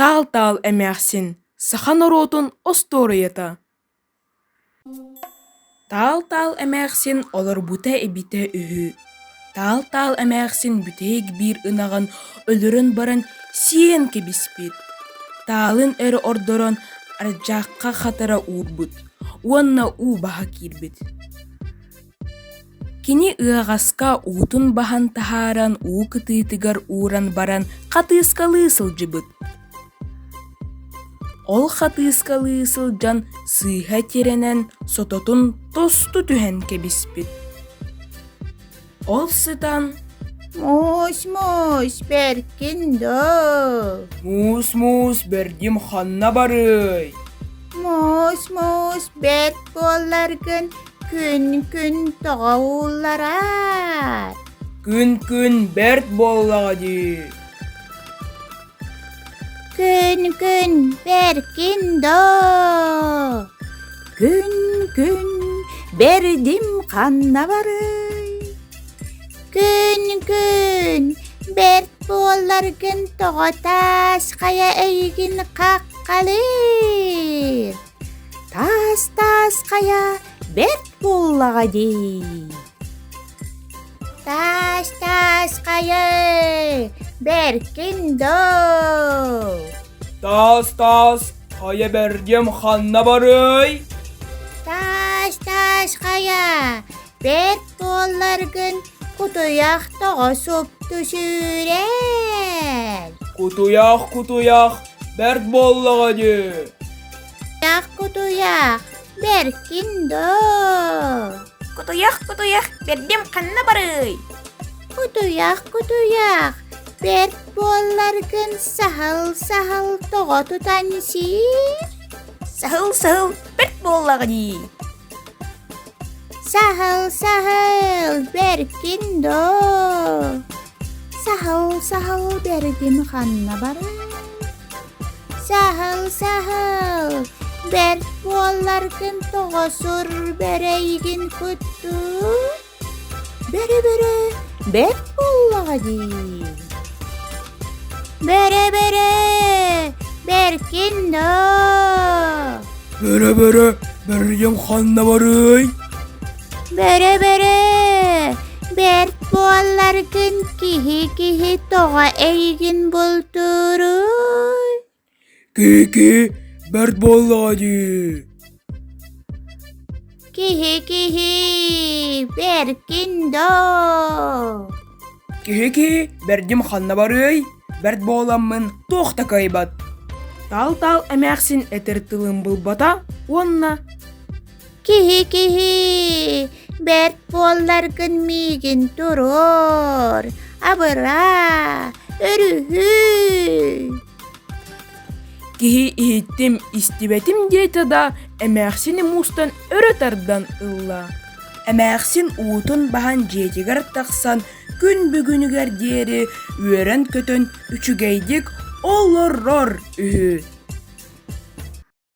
Таал-таал эмээхсин саха норуотун остуоруйата Таал-таал эмээхсин олорбута эбитэ үһү. Таал-таал эмээхсин бүтэһик биир ынаҕын өлөрөн баран сиэн кэбиспит, таалын эрэ ордорон ардьаахха хатара уурбут уонна уу баһа киирбит. Кини ыаҕаска уутун баһан таһааран уу кытыытыгар ууран баран хатыыскалыы сылдьыбыт. Ол хатыыскалыы сылдьан сыыһа тирэнэн сототун тосту түһэн кэбиспит. Ол сытан Муус-муус бэркин доо Муус-муус бэрдим ханна барыай? Муус-муус бэрт буолларгын Күн-күн тоҕо ууллараар? Күн-күн бэрт буоллаҕа дии. Күн-күн бэркин доо. Күн-күн бэрдим ханна барый? Күн-күн бэрт буолларгын тоҕо таас хайа эйигин хаххалыыр? Таас-таас хайа бэрт буоллаҕа дии. Таас-таас хайа бэркин доо. Таас-таас хайа бэрдиэм ханна барыай? Таас-таас хайа бэрт буолларгын кутуйах тоҕо супту сүүрэр. Кутуйах, кутуйах бэрт буоллаҕа дии. Кутуйах, кутуйах, бэркин доо. Кутуйах, кутуйах, бэрдим ханна барый? Кутуйах, кутуйах, бэрт буолларгын саһыл-саһыл тоҕо тутан сиир? Саһыл-саһыл бэрт буоллаҕа дии. Саһыл-саһыл, бэркин доо. Саһыл-саһыл бэрдим ханна барар? Саһыл-саһыл, бэрт буолларгын тоҕо сур бэрэйгин куттуур? Бөрө-бөрө бэрт буоллаҕа дии. Бөрө-бөрө, бэркин доо. Бөрө-бөрө, бэрдим ханна барыай? Бөрө-бөрө, бэрт буолларгын киһи-киһи тоҕо эйигин бултууруй? Киһи-киһи бэрт буоллаҕа дии. Киһи-киһи бэркин доо. Киһи-киһи бэрдим ханна барыай? Бэрт буоламмын туох да кыайбат. Таал-таал эмээхсин этэр тылын булбата уонна Киһи-киһи, бэрт буолларгын миигин туруор, абыраа, өрүһүй. Киһи иһиттим, истибэтим диэтэ да, эмээхсини муустан өрө тардан ылла. Эмээхсин уутун баһан дьиэтигэр тахсан күн бүгүнүгэр диэри үөрэн-көтөн үчүгэйдик олорор үһү.